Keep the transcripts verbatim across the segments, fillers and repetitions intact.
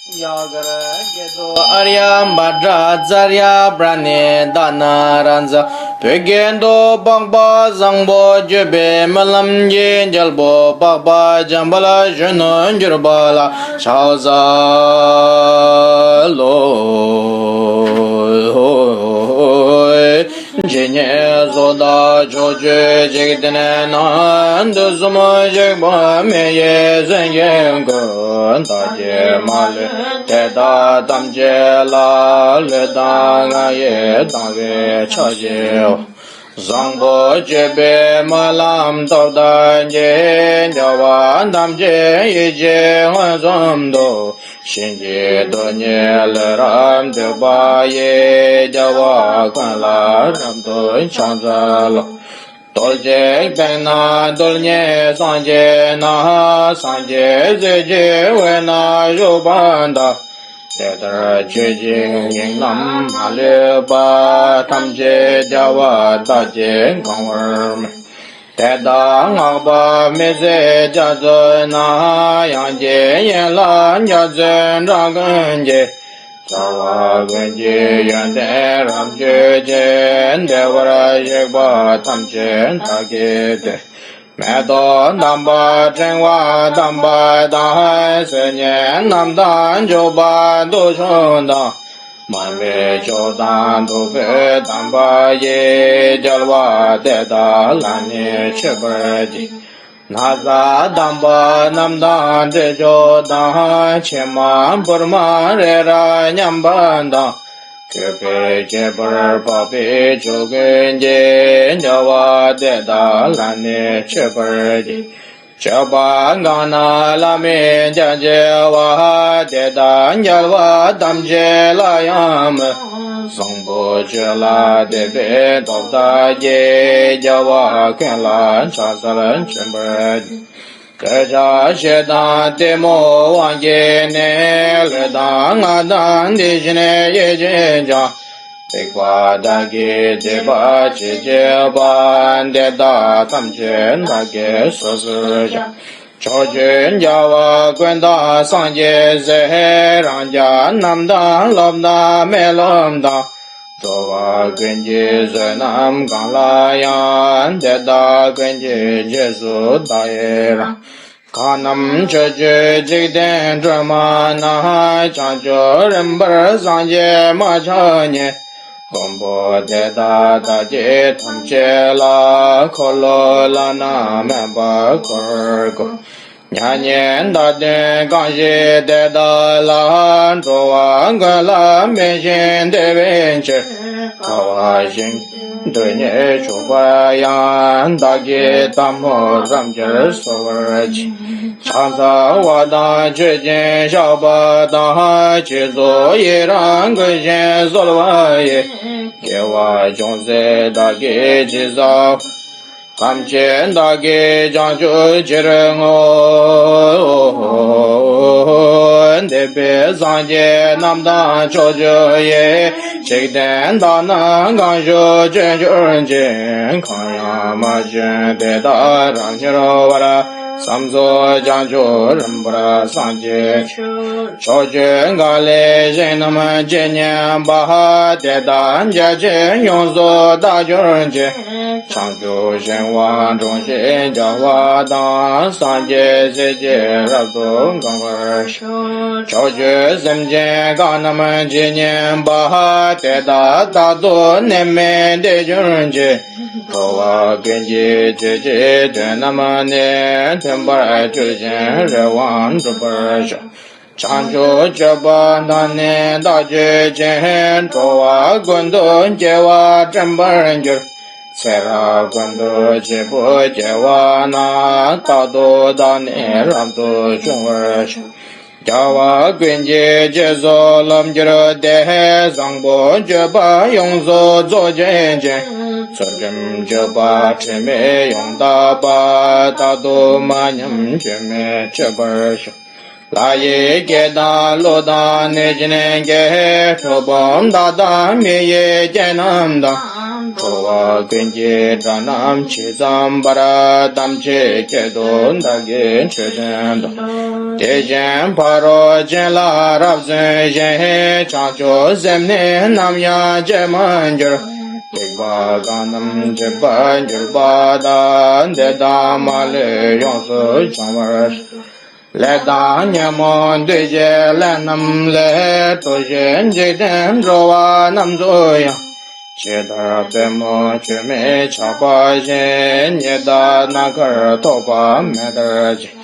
ཡ་གར་གྱི་དུ་ཨརྱ་བྷ་དྲ་ཙརྱ་པྲ་ཎི་ད་ན་ར་ཛ། བོད་ཀྱི་དུ་འཕགས་པ་བཟང་པོ་སྤྱོད་པའི་སྨོན་ལམ་གྱི་རྒྱལ་པོ་འཕགས་པ་འཇམ་དཔལ་གཞོན་ནུར་གྱུར་པ་ལ་ཕྱག་འཚལ་ལོ། ཇི་སྙེད་སུ་དག་ཕྱོགས་བཅུའི་འཇིག་རྟེན་ན། དུས་གསུམ་གཤེགས་པ་མི་ཡི་སེང་གེ་ཀུན། བདག་གིས་མ་ལུས་དེ་དག་ཐམས་ཅད་ལ། ལུས་དང་ངག་ཡིད་དང་བས་ཕྱག་བགྱིའོ། བཟང་པོ་སྤྱོད་པའི་སྨོན་ལམ་ཐོབ་ཐག་གཅོད། རྒྱལ་བ་ཐམས་ཅད་ཡིད་ཀྱིས་མངོན་སུམ་དུ། བྱིན་གྱིས་རློབ་ནས་ལུས་རབ་འདོད་པ་ཡི། རྒྱལ་བ་ཀུན་ལ་རབ་ཏུ་ཕྱག་འཚལ་ལོ། རྡུལ་གཅིག་སྟེང་ན་རྡུལ་སྙེད་སངས་རྒྱས་རྣམས། སངས་རྒྱས་སྲས་ཀྱི་དབུས་ན་བཞུགས་པ་དག། དེ་ལྟར་ཆོས་ཀྱི་དབྱིངས་རྣམས་མ་ལུས་པ། ཐམས་ཅད་རྒྱལ་བ་དག་གིས་གང་བར་མོས། དེ་དག་བསྔགས་པ་མི་ཟད་རྒྱ་མཚོ་རྣམས། དབྱངས་ཀྱི་ཡན་ལག་རྒྱ་མཚོའི་སྒྲ་ཀུན་གྱིས། རྩ་བ་ཀུན་གྱི་ཡོན་ཏན་རབ་བརྗོད་ཅིང་། བདེ་བར་གཤེགས་པ་ཐམས་ཅད་བདག་གིས་བསྟོད། མེ་ཏོག་དམ་པ་ཕྲེང་བ་དམ་པ་དང་། སིལ་སྙན་རྣམས་དང་བྱུག་པ་དུག་མཆོག་དང་། མར་མེ་མཆོག་དང་བདུག་སྤོས་དམ་པ་ཡིས། རྒྱལ་བ་དེ་དག་ལ་ནི་མཆོད་པར་བགྱི། ན་བཟའ་དམ་པ་རྣམས་དང་དྲི་མཆོག་དང་། ཕྱེ་མ་ཕུར་མ་རེ་རེ་མཉམ་པ་དང་། བཀོད་པའི་ཁྱད་པར་འཕགས་པའི་མཆོག་ཀུན་གྱིས། རྒྱལ་བ་དེ་དག་ལ་ནི་མཆོད་པར་བགྱི། སྤྱོད་པ་གང་རྣམས་བླ་མེད་རྒྱ་ཆེ་བ། དེ་དག་རྒྱལ་བ་ཐམས་ཅད་ལ་ཡང་མོས། བཟང་པོ་སྤྱོད་ལ་དད་པས་ཐོབ་ཐག་གཅོད། རྒྱལ་བ་ཀུན་ལ་ཕྱག་འཚལ་མཆོད་པར་བགྱི། གོད་ཆག་ཞེ་སྡང་གཏི་མུག་དབང་གིས་ནི། ལུས་དང་ངག་དང་དེ་བཞིན་ཡིད་ཀྱིས་ཀྱང་། སྡིག་པ་དག་གིས་བདེ་བ་ཅི་བྱེད་པ། དེ་དག་ཐམས་ཅད་བདག་གིས་སོ་སོར་བཤགས། ཕྱོགས་བཅུའི་རྒྱལ་བ་ཀུན་བདག་སངས་རྒྱས་སྲས། རང་རྒྱལ་རྣམས་དང་སློབ་དང་མི་སློབ་དང་། འགྲོ་བ་ཀུན་གྱི་བསོད་ནམས་གང་ལ་ཡང་། དེ་དག་ཀུན་གྱི་རྗེས་སུ་བདག་ཡི་རང་། གང་རྣམས་ཕྱོགས་བཅུའི་འཇིག་རྟེན་སྒྲོན་མ་རྣམས། བྱང་ཆུབ་རིམ་པར་སངས་རྒྱས་མ་ཆགས་ཉིད། མགོན་པོ་དེ་དག་བདག་གིས་ཐམས་ཅད་ལ། འཁོར་ལོ་བླ་ན་མེད་པ་བསྐོར་དགོས། མྱ་ངན་འདའ་སྟོན་གང་བཞེས་དེ་དག་ལ། འགྲོ་བ་ཀུན་ལ་ཕན་ཞིང་བདེ་བའི་ཕྱིར། དགའ་བ་བཞིན་དུ་ཉིད་ཕྱུག་པ་ཡང་། བདག་གི་ཐལ་མོ་རབ་འབྱར་གསོལ་བར་བགྱི། ཕྱག་འཚལ་བ་དང་མཆོད་ཅིང་བཤགས་པ་དང་། སྤྱི་གཙུག་ཡི་རང་བསྐུལ་ཞིང་གསོལ་བ་ཡི། དགེ་བ་ཅུང་ཟད་བདག་གིས་ཅི་བསགས། ཐམས་ཅད་བདག་གིས་བྱང་ཆུབ་ཕྱིར་བསྔོ། འདས་པའི་སངས་རྒྱས་རྣམས་དང་ཕྱོགས་བཅུ་ཡི། འཇིག་རྟེན་དག་ན་གང་བཞུགས་བྱོན་གྱུར་ཅིག། གང་ཡང་མ་བྱོན་དེ་དག་རབ་མྱུར་བར། བསམ་རྫོགས་བྱང་ཆུབ་རིམ་པར་སངས་རྒྱས། ཕྱོགས་བཅུའི་ག་ལའི་ཞིང་རྣམས་ཇི་སྙེད་པ། དེ་དག་རྒྱ་ཆེར་ཡོངས་སུ་དག་གྱུར་ཅིག། བྱང་ཆུབ་ཤིང་དབང་དྲུང་གཤེགས་རྒྱལ་བ་དང་། སངས་རྒྱས་སྲས་ཀྱིས་རབ་ཏུ་གང་བར་ཤོག། ཕྱོགས་བཅུའི་སེམས་ཅན་གང་རྣམས་ཇི་སྙེད་པ། དེ་དག་རྟག་ཏུ་ནད་མེད་བདེ་གྱུར་ཅིག། འགྲོ་བ་ཀུན་གྱི་བདེ་སྐྱིད་དོན་རྣམས་ནི། མཐུན་པར་གྱུར་ཅིང་རེ་བའང་འགྲུབ་པར་ཤོག། བྱང་ཆུབ་སྤྱོད་པ་དང་ནི་བདག་སྤྱོད་ཅིང་། འགྲོ་བ་ཀུན་ཏུ་སྐྱེ་བ་དྲན་པར་འགྱུར། ཚེ་རབས་ཀུན་ཏུ་བྱེད་པོ་སྐྱེ་བ་ན། རྟག་ཏུ་བདག་ནི་རབ་ཏུ་བྱུང་བར་ཤོག། རྒྱལ་བ་ཀུན་གྱི་རྗེས་སུ་སློབ་གྱུར་ཏེ། བཟང་པོ་སྤྱོད་པ་ཡོངས་སུ་རྫོགས་བྱེད་ཅིང་། ཚུལ་ཁྲིམས་སྤྱོད་པ་དྲི་མེད་ཡོངས་དག་པ། རྟག་ཏུ་མ་ཉམས་སྐྱོན་མེད་སྤྱོད་པར་ཤོག། ལྷ་ཡི་སྐད་དང་ཀླུ་དང་གནོད་སྦྱིན་སྐད། གྲུལ་བུམ་དག་དང་མི་ཡི་སྐད་རྣམས་དང་ འགྲོ་བ་ཀུན་གྱི་དགྲ་རྣམས་ཇི་ཙམ་པར། ཐམས་ཅད་སྐྱིད་སྡུག་བདག་གིས་ཆོས་བསྟན་ཏོ། དེ་བཞིན་ཕ་རོལ་ཕྱིན་ལ་རབ་གསོན་ཞིང་། བྱང་ཆུབ་སེམས་ནི་ནམ་ཡང་བརྗེད་མ་གྱུར། སྡིག་པ་གང་རྣམས་སྒྲིབ་པར་གྱུར་པ་དག། དེ་དག་མ་ལུས་ཡོངས་སུ་བྱང་བར་ཤོག། ལས་དང་ཉོན་མོངས་འདུ་བྱེད་ལས་རྣམས་ལས། གྲོལ་ཞིང་འཇིག་རྟེན་འགྲོ་བ་རྣམས་སུ་ཡང་། ཇི་ལྟར་པདྨོ་ཆུས་མི་ཆགས་པ་བཞིན། ཉི་ཟླ་ནམ་མཁར་ཐོགས་པ་མེ་ལྟར་གྱུར།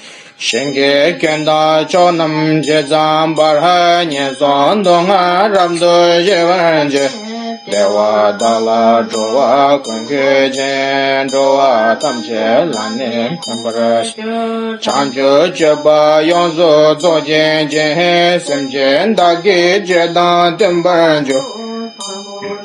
ཞིང་གི་ཀུན་དང་ཕྱོགས་རྣམས་ཇི་ཙམ་པར། ངན་སོང་སྡུག་བསྔལ་རབ་ཏུ་ཞི་བར་བྱེད། བདེ་བ་དག་ལ་འགྲོ་བ་ཀུན་བཀོད་ཅིང་། འགྲོ་བ་ཐམས་ཅད་ལ་ནི་ཕན་པར་ཤོག། བྱང་ཆུབ་སྤྱོད་པ་ཡོངས་སུ་རྫོགས་བྱེད་ཅིང་། སེམས་ཅན་དག་གི་རྒྱུད་དང་མཐུན་པར་འགྱུར།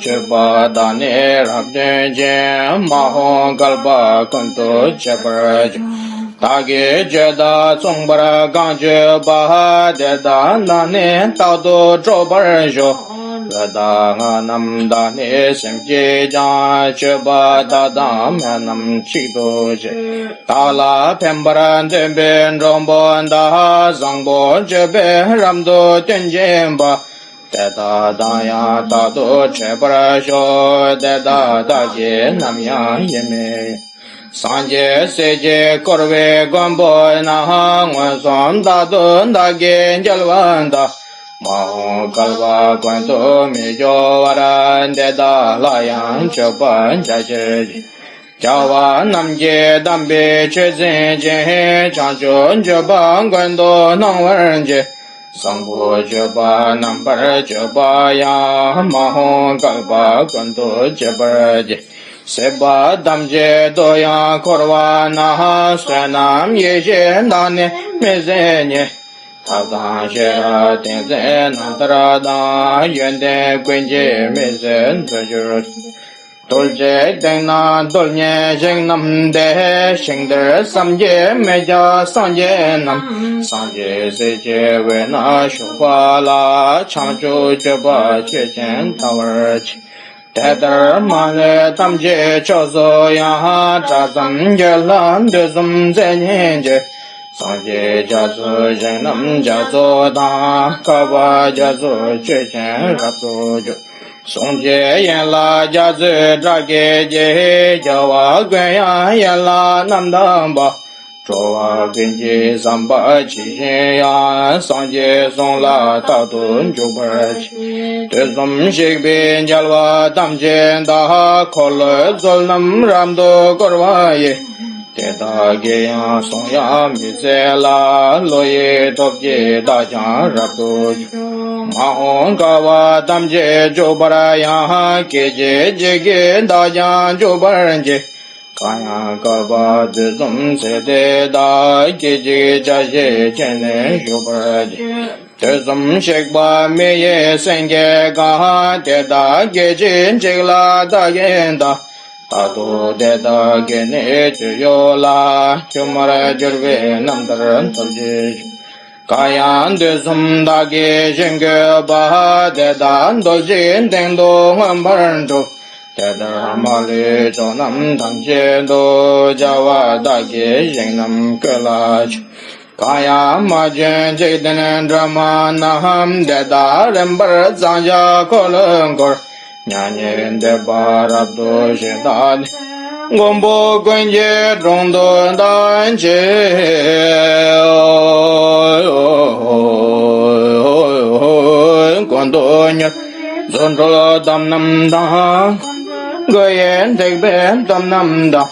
སྤྱོད་པ་དག་ནི་རབ་སྟོན་ཅིང་། མ་འོངས་བསྐལ་པ་ཀུན་ཏུ་སྤྱད་པར་འགྱུར། བདག་གི་སྤྱོད་དང་མཚུངས་པར་གང་སྤྱོད་པ། དེ་དག་དག་ནི་རྟག་ཏུ་སྤྲོ་བར་ཤོག། རི་དྭགས་ལྔ་རྣམས་དག་ནི་སེམས་ཀྱིས་ཀྱང་། སྤྱོད་པ་དག་དང་མི་རྣམས་གཅིག་ཏུ་བྱེད། བདག་ལ་ཕན་པར་འདོད་པའི་མགྲོན་པོ་དག། བཟང་པོ་སྤྱོད་པས་རབ་ཏུ་སྟོན་བྱེད་པ། དེ་དག་དང་ཡང་རྟག་ཏུ་འཕྲད་པར་ཤོག། དེ་དག་བདག་གིས་ནམ་ཡང་ཡིད་མི། སངས་རྒྱས་སྲས་ཀྱིས་བསྐོར་བའི་མགོན་པོ་རྣམས། མངོན་སུམ་རྟག་ཏུ་བདག་གིས་མཇལ་བ་དང་། མ་འོངས་བསྐལ་པ་ཀུན་ཏུ་མི་སྐྱོ་བར། དེ་དག་ལ་ཡང་སྤྱོད་པ་རྒྱ་ཆེར་བགྱི། རྒྱལ་བ་རྣམས་ཀྱི་དམ་པའི་ཆོས་འཛིན་ཅིང་། བྱང་ཆུབ་སྤྱོད་པ་མགོན་དུ་སྣང་བར་བགྱི། བཟང་པོ་སྤྱོད་པ་རྣམ་པར་སྤྱོད་པ་ཡང་། མ་འོངས་བསྐལ་པ་ཀུན་ཏུ་སྤྱད་པར་བགྱི། སྲིད་པ་ཐམས་ཅད་དུ་ཡང་འཁོར་བ་ན། བསོད་ནམས་ཡེ་ཤེས་དག་ནི་མི་ཟད་རྙེད། ཐབས་དང་ཤེས་རབ་ཏིང་འཛིན་རྣམ་ཐར་དང་། ཡོན་ཏན་ཀུན་གྱིས་མི་ཟད་མཛོད་གྱུར། རྡུལ་གཅིག་སྟེང་ན་རྡུལ་སྙེད་ཞིང་རྣམས་ཏེ། ཞིང་དེར་བསམ་གྱིས་མི་ཁྱབ་སངས་རྒྱས་རྣམས། སངས་རྒྱས་སྲས་ཀྱི་འོད་སྣང་བཞུགས་པ་ལ། བྱང་ཆུབ་སྤྱོད་པ་ཆོས་ཅན་བལྟ་བར་བགྱི། དེ་ལྟར་མ་ལུས་ཐམས་ཅད་ཕྱོགས་སུ་ཡང་། གྲགས་ཙམ་གྱུར་ལ་དུས་གསུམ་ཚད་སྙེད་ཀྱི། སངས་རྒྱས་རྒྱ་མཚོའི་ཞིང་རྣམས་རྒྱ་མཚོ་དང་། བསྐལ་པ་རྒྱ་མཚོའི་ཆོས་ཅན་རབ་ཏུ་འབྱུང་། གསུང་གཅིག་ཡན་ལག་རྒྱ་མཚོའི་སྒྲ་སྐད་ཀྱིས། རྒྱལ་བ་ཀུན་དབྱངས་ཡན་ལག་རྣམས་དག་པ། འགྲོ་བ་ཀུན་གྱི་བསམ་པ་ཇི་བཞིན་དབྱངས། སངས་རྒྱས་གསུང་ལ་རྟག་ཏུ་འཇུག་པར་བགྱི། དུས་གསུམ་གཤེགས་པའི་རྒྱལ་བ་ཐམས་ཅད་དག། འཁོར་ལོའི་ཚུལ་རྣམས་རབ་ཏུ་བསྐོར་བ་ཡི། དེ་དག་གི་ཡང་གསུང་དབྱངས་མི་ཟད་ལ། བློ་ཡི་སྟོབས་ཀྱིས་བདག་ཀྱང་རབ་ཏུ་འཇུག། མ་འོངས་བསྐལ་པ་ཐམས་ཅད་འཇུག་པར་ཡང་། སྐད་ཅིག་གཅིག་གིས་བདག་ཀྱང་འཇུག་པར་བགྱི། གང་ཡང་བསྐལ་པ་དུས་གསུམ་ཚད་དེ་དག། སྐད་ཅིག་ཆ་ཤས་ཁྱོན་ནས་ཞུགས་པར་བགྱི། དུས་གསུམ་གཤེགས་པ་མི་ཡི་སེང་གེ་གང་། དེ་དག་སྐད་ཅིག་གཅིག་ལ་བདག་གིས་བལྟ། རྟག་ཏུ་དེ་དག་གི་ནི་སྤྱོད་ཡུལ་ལ། སྒྱུ་མར་གྱུར་པའི་རྣམ་ཐར་ཐོབ་བྱེད་ཤོག། གང་ཡང་དུས་གསུམ་བདག་གིས་ཞིང་བཀོད་པ། དེ་དག་རྡུལ་གཅིག་སྟེང་དུ་མངོན་པར་འགྲུབ། དེ་ལྟར་མ་ལུས་ཕྱོགས་རྣམས་ཐམས་ཅད་དུ། རྒྱལ་བ་བདག་གིས་ཞིང་རྣམས་བཀོད་ལ་སྤྱོད། གང་ཡང་མ་བྱོན་འཇིག་རྟེན་སྒྲོན་མ་རྣམས། དེ་དག་རིམ་པར་གཙང་ཕྱག་འཁོར་ལོས་བསྐོར། མྱ་ངན་འདས་པ་རབ་ཏུ་ཞི་བདག་ནི། མགོན་པོ་ཀུན་གྱི་དྲུང་དུ་བདག་མཆིའོ། ཀུན་ཏུ་མྱུར་རྫུ་འཕྲུལ་སྟོབས་རྣམས་དང་། སྐུ་ཡི་ཐེག་པའི་སྟོབས་རྣམས་དང་།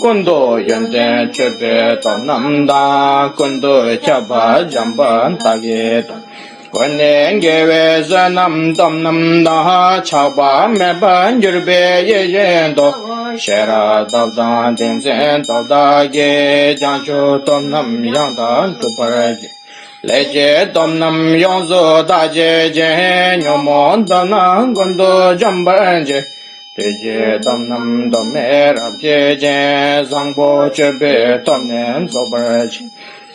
ཀུན་ཏུ་ཡོན་ཏན་སྤྱོད་པའི་སྟོབས་རྣམས་དང་། ཀུན་ཏུ་ཁྱབ་པ་འཇམ་དཔལ་དག་གི་སྟོབས། ཀུན་ནས་དགེ་བའི་བསོད་ནམས་སྟོབས་རྣམས་དང་། ཆགས་པ་མེད་པར་གྱུར་པའི་ཡེ་ཤེས་སྟོབས། ཤེས་རབ་སྟོབས་དང་ཏིང་འཛིན་སྟོབས་དག་གིས། བྱང་ཆུབ་སྟོབས་རྣམས་ཡང་དག་འགྲུབ་པར་བགྱི། ལས་ཀྱི་སྟོབས་རྣམས་ཡོངས་སུ་དག་བྱེད་ཅིང་། ཉོན་མོངས་སྟོབས་རྣམས་ཀུན་ཏུ་འཇོམས་པར་བགྱི། བདུད་ཀྱི་སྟོབས་རྣམས་གདོད་མའི་རབ་བྱེད་ཅིང་། བཟང་པོ་སྤྱོད་པའི་སྟོབས་ནི་རྫོགས་པར་བྱེད།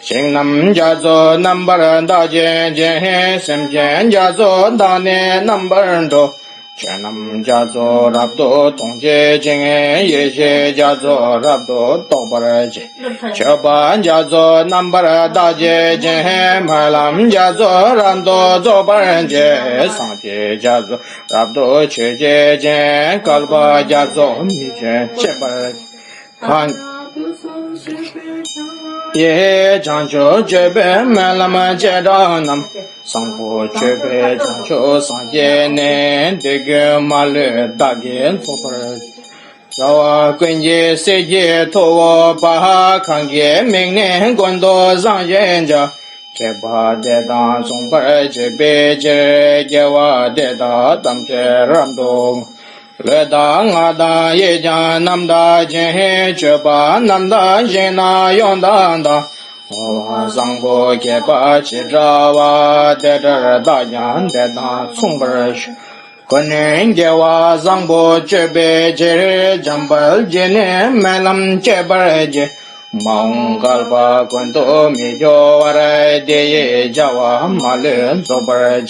ཞིང་རྣམས་རྒྱ་མཚོ་རྣམ་པར་དག་བྱེད་ཅིང་། སེམས་ཅན་རྒྱ་མཚོ་དག་ནི་རྣམ་པར་སྒྲོལ། ཆོས་རྣམས་རྒྱ་མཚོ་རབ་ཏུ་མཐོང་བྱེད་ཅིང་། ཡེ་ཤེས་རྒྱ་མཚོ་རབ་ཏུ་རྟོགས་པར་བྱེད། སྤྱོད་པ་རྒྱ་མཚོ་རྣམ་པར་དག་བྱེད་ཅིང་། སྨོན་ལམ་རྒྱ་མཚོ་རབ་ཏུ་རྫོགས་པར་བྱེད། སངས་རྒྱས་རྒྱ་མཚོ་རབ་ཏུ་མཆོད་བྱེད་ཅིང་། བསྐལ་པ་རྒྱ་མཚོ་མི་ཆོད་བྱེད་པར་བྱེད། ཡེ་བྱང་ཆུབ་སྤྱོད་པའི་སྨོན་ལམ་བྱེ་བྲག་རྣམས། བཟང་པོ་སྤྱོད་པས་བྱང་ཆུབ་སངས་རྒྱས་ནས། འདོད་དགུ་མ་ལུས་བདག་གིས་རྫོགས་པར་བྱ། རྩ་བ་ཀུན་གྱི་སྲིད་ཀྱི་ཐུ་བོ་པ། གང་གི་མིག་ནི་ཀུན་ཏུ་བཟང་ཞེས་བྱ། མཁས་པ་དེ་དག་མཚུངས་པར་བྱེད་པའི་ཕྱིར། དགེ་བ་འདི་དག་ཐམས་ཅད་རབ་ཏུ། ལུས་དང་ངག་དང་ཡིད་ཀྱང་རྣམ་དག་ཅིང་། སྤྱོད་པ་རྣམ་དག་ཞིང་ན་ཡོན་བདག་དང་། བསྔོ་བ་བཟང་པོ་བསྐྱེད་པ་ཇི་འདྲ་བ། དེ་འདྲར་བདག་ཀྱང་དེ་དང་མཚུངས་པར་ཤོག། ཀུན་ནས་དགེ་བ་བཟང་པོ་སྤྱོད་པའི་ཕྱིར། འཇམ་དཔལ་གྱིས་ནི་སྨོན་ལམ་བསྐྱེད་པར་བགྱི། མ་འོངས་བསྐལ་པ་ཀུན་ཏུ་མི་སྐྱོ་བར། འདི་ཡི་བྱ་བ་མ་ལུས་རྫོགས་པར་བྱེད།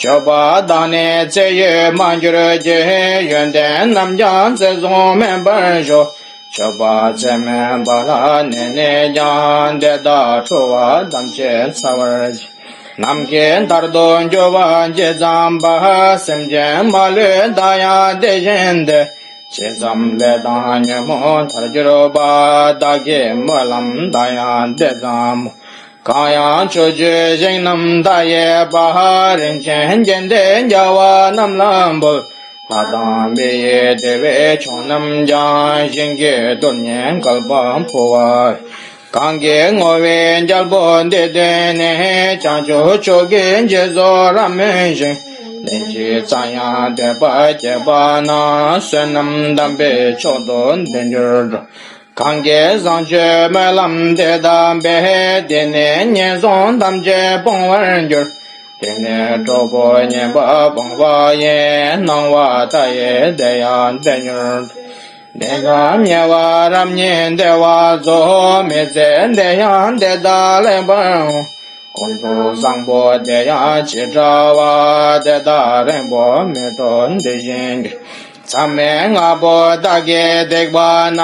སྤྱོད་པ་དག་ནི་ཚེ་ཡི་མ་གྱུར་ཅིག། ཡོན་ཏན་རྣམས་ཀྱང་ཚེ་བཟུང་མེད་པར་ཤོག། སྤྱོད་པ་ཚད་མེད་པ་ལ་གནས་ནས་ཀྱང་། དེ་དག་འཁྲུལ་བ་ཐམས་ཅད་སེལ་བར་བྱེད། ནམ་མཁའི་མཐར་ཐུག་འགྱུར་བ་ཇི་ཙམ་པ། སེམས་ཅན་མ་ལུས་བདག་ཡང་དེ་བཞིན་ཏེ། ཇི་ཙམ་ལས་དང་ཉོན་མོངས་མཐར་གྱུར་པ། བདག་གི་སྨོན་ལམ་བདག་ཡང་དེ་ཙམ་མོ། གང་ཡང་ཕྱོགས་བཅུའི་ཞིང་རྣམས་མཐའ་ཡས་པ། རིན་ཆེན་རྒྱན་ལྡན་རྒྱལ་བ་རྣམས་ལ་འབུལ། ལྷ་དང་མི་ཡི་བདེ་བའི་མཆོག་རྣམས་ཀྱང་། ཞིང་གི་རྡུལ་སྙེད་བསྐལ་པར་འཕོ་བ། གང་གིས་བསྔོ་བའི་རྒྱལ་པོ་འདི་བསྟེན་ནས། བྱང་ཆུབ་མཆོག་གི་རྗེས་སུ་རབ་སྨོན་ཞིང་། ལན་གཅིག་ཙམ་ཡང་འདོད་པ་སྐྱེས་པ་ན། བསོད་ནམས་དམ་པའི་མཆོག་ཏུ་འདི་འགྱུར་རོ། གང་གིས་བཟང་སྤྱོད་སྨོན་ལམ་འདི་དག་འབད། དེ་ནས་ངན་སོང་ཐམས་ཅད་སྤོང་བར་འགྱུར། དེ་ནས་གྲོགས་པོ་ངན་པ་སྤངས་པ་ཡིས། སྣང་བ་མཐའ་ཡས་དེ་ཡང་དེ་འགྱུར་རོ། དེ་ཙམ་ཉེ་བ་རབ་རྙེད་བདེ་བ་རྫོགས། མི་ཚེ་འདི་ཡང་དེ་དག་ལེགས་པར་འོང་། ཀུན་ཏུ་བཟང་པོ་དེ་ཡང་ཇི་འདྲ་བ། དེ་དག་རིང་པོ་མི་ཐོགས་དེ་བཞིན་གྱི། མཚམས་མེད་ལྔ་པོ་དག་གིས་བསྡིགས་པ་ན།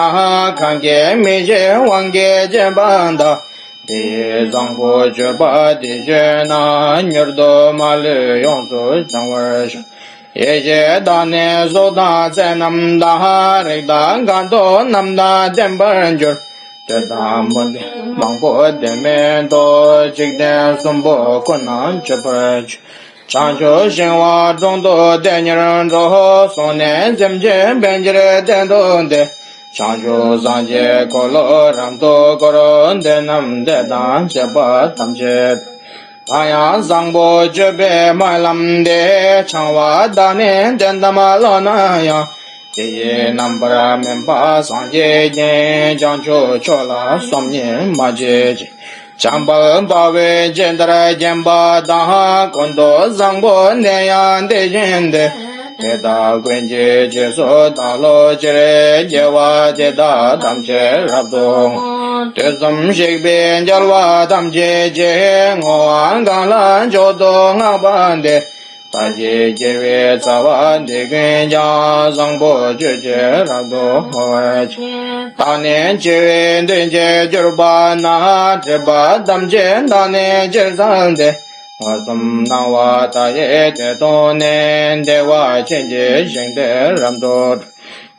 གང་གིས་མི་ཤེས་དབང་གིས་བྱས་པ་དག། དེ་ཡི་བཟང་པོ་སྤྱོད་པ་དེ་སྤྱོད་ན། མྱུར་དུ་མ་ལུས་ཡོངས་སུ་བྱང་བར་ཤོག། ཡེ་ཤེས་དག་ནི་གཟུགས་དང་ཚེ་རྣམས་དང་། རིགས་དང་ཁ་དོག་རྣམས་དང་ལྡན་པར་འགྱུར། འདོད་དང་མུ་སྟེགས་མང་པོ་དེ་མེད་དོ། འཇིག་རྟེན་གསུམ་པོ་ཀུན་ན་སྤྱོད་པར་བྱེད། བྱང་ཆུབ་ཤིང་དབང་དྲུང་དུ་དེ་ཉིད་འགྲོ། གསུངས་ནས་སེམས་ཅན་ཕན་ཕྱིར་བསྟན་ཏོ་སྟེ། བྱང་ཆུབ་སངས་རྒྱས་འཁོར་ལོ་རབ་ཏུ་བསྐོར། དེ་རྣམས་དེ་དང་བཅས་པ་ཐམས་ཅད། ད་ཡང་བཟང་པོ་སྤྱོད་པའི་སྨོན་ལམ་འདི། འཆང་བ་དག་ནི་དོན་དམ་བློ་ན་ཡང་། དེ་ཡི་རྣམ་པར་སྨིན་པ་སངས་རྒྱས་ཀྱིས། བྱང་ཆུབ་མཆོག་ལ་སོམ་ཉི་མ་བྱེད་ཅིག། འཇམ་དཔལ་དཔའ་བོས་ཇི་ལྟར་མཁྱེན་པ་དང་། ཀུན་ཏུ་བཟང་པོ་དེ་ཡང་དེ་བཞིན་ཏེ། དེ་དག་ཀུན་གྱི་རྗེས་སུ་བདག་སློབ་ཕྱིར། དགེ་བ་འདི་དག་ཐམས་ཅད་རབ་ཏུ་བསྔོ། དུས་གསུམ་གཤེགས་པའི་རྒྱལ་བ་ཐམས་ཅད་ཀྱིས། བསྔོ་བ་གང་ལ་མཆོག་ཏུ་བསྔགས་པ་འདི། བདག་གི་དགེ་བའི་རྩ་བ་འདི་ཀུན་ཀྱང་། བཟང་པོ་སྤྱོད་ཕྱིར་རབ་ཏུ་བསྔོ་བར་བགྱི། བདག་ནི་འཆི་བའི་མདུན་གྱིས་གྱུར་པ་ན། སྒྲིབ་པ་ཐམས་ཅད་བདག་ནི་ཕྱིར་བསལ་ཏེ། མངོན་སུམ་སྣང་བ་མཐའ་ཡས་དེ་མཐོང་ནས། བདེ་བ་ཅན་གྱི་ཞིང་དེར་རབ་ཏུ།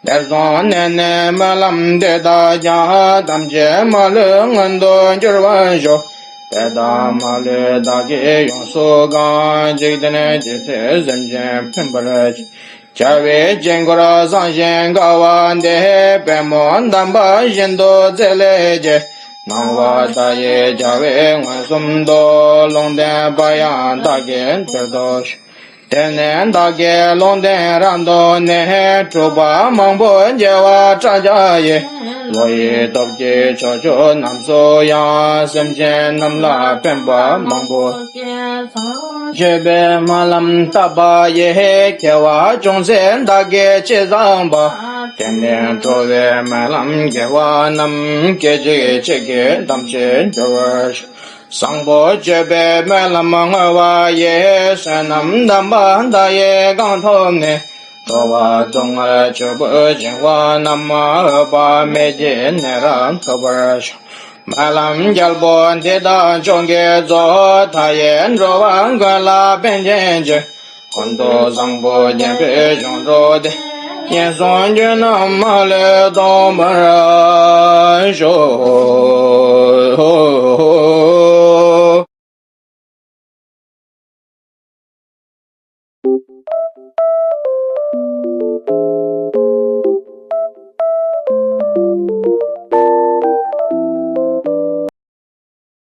དེར་སོང་ནས་ནི་སྨོན་ལམ་འདི་དག་ཀྱང་། ཐམས་ཅད་མ་ལུས་མངོན་དུ་འགྱུར་བར་ཤོག། དེ་དག་མ་ལུས་བདག་གིས་ཡོངས་སུ་གང་། འཇིག་རྟེན་ཇི་སྲིད་སེམས་ཅན་ཕན་པར་བྱེད། རྒྱལ་བའི་དཀྱིལ་འཁོར་བཟང་ཞིང་དགའ་བ་འདི། པདྨོ་བསྣམས་པ་བཞིན་དུ་བརྩེགས་ལས་སྐྱེས། སྣང་བ་མཐའ་ཡས་རྒྱལ་བས་མངོན་སུམ་དུ། ལུང་བསྟན་པ་ཡང་བདག་གིས་འདིར་ཐོབ་ཤོག། དེ་ནས་བདག་གིས་ལུང་བསྟན་རབ་ཏུ་ནས། འཁྲུལ་པ་མང་པོ་བརྒྱལ་བ་བསྐྲད་བྱ་ཡི། བློ་ཡི་སྟོབས་ཀྱིས་ཕྱོགས་བཅུ་རྣམས་སུ་ཡང་། སེམས་ཅན་རྣམས་ལ་ཕན་པ་མང་པོ། སྤྱོད་པའི་སྨོན་ལམ་བཏབ་པ་ཡིས། དགེ་བ་ཅུང་ཟད་བདག་གིས་ཅི་བསགས་པ། དེ་ནི་འགྲོ་བའི་སྨོན་ལམ་དགེ་བ་རྣམས། སྐད་ཅིག་གཅིག་གིས་ཐམས་ཅད་འགྲོ་བར་ཤོག། བཟང་པོ་སྤྱོད་པའི་སྨོན་ལམ་བསྔོ་བ་ཡིས། བསོད་ནམས་དམ་པ་མཐའ་ཡས་གང་ཐོབ་ནས། འགྲོ་བ་སྡུག་བསྔལ་ཆུ་བུར་འབྱིང་བ་རྣམས། འོད་དཔག་མེད་ཀྱི་གནས་རབ་ཐོབ་པར་ཤོག་སྨོན་ལམ་རྒྱལ་པོ་འདི་དག་མཆོག་གིས་རྫོགས། མཐའ་ཡས་འགྲོ་བ་ཀུན་ལ་ཕན་ཕྱིར་བྱོན། ཀུན་ཏུ་བཟང་པོ་བརྒྱན་པའི་འབྱུང་འགྲོ་དེ། ངན་སོང་རྒྱུད་རྣམས་མ་ལུས་སྟོངས་པར་ཤོག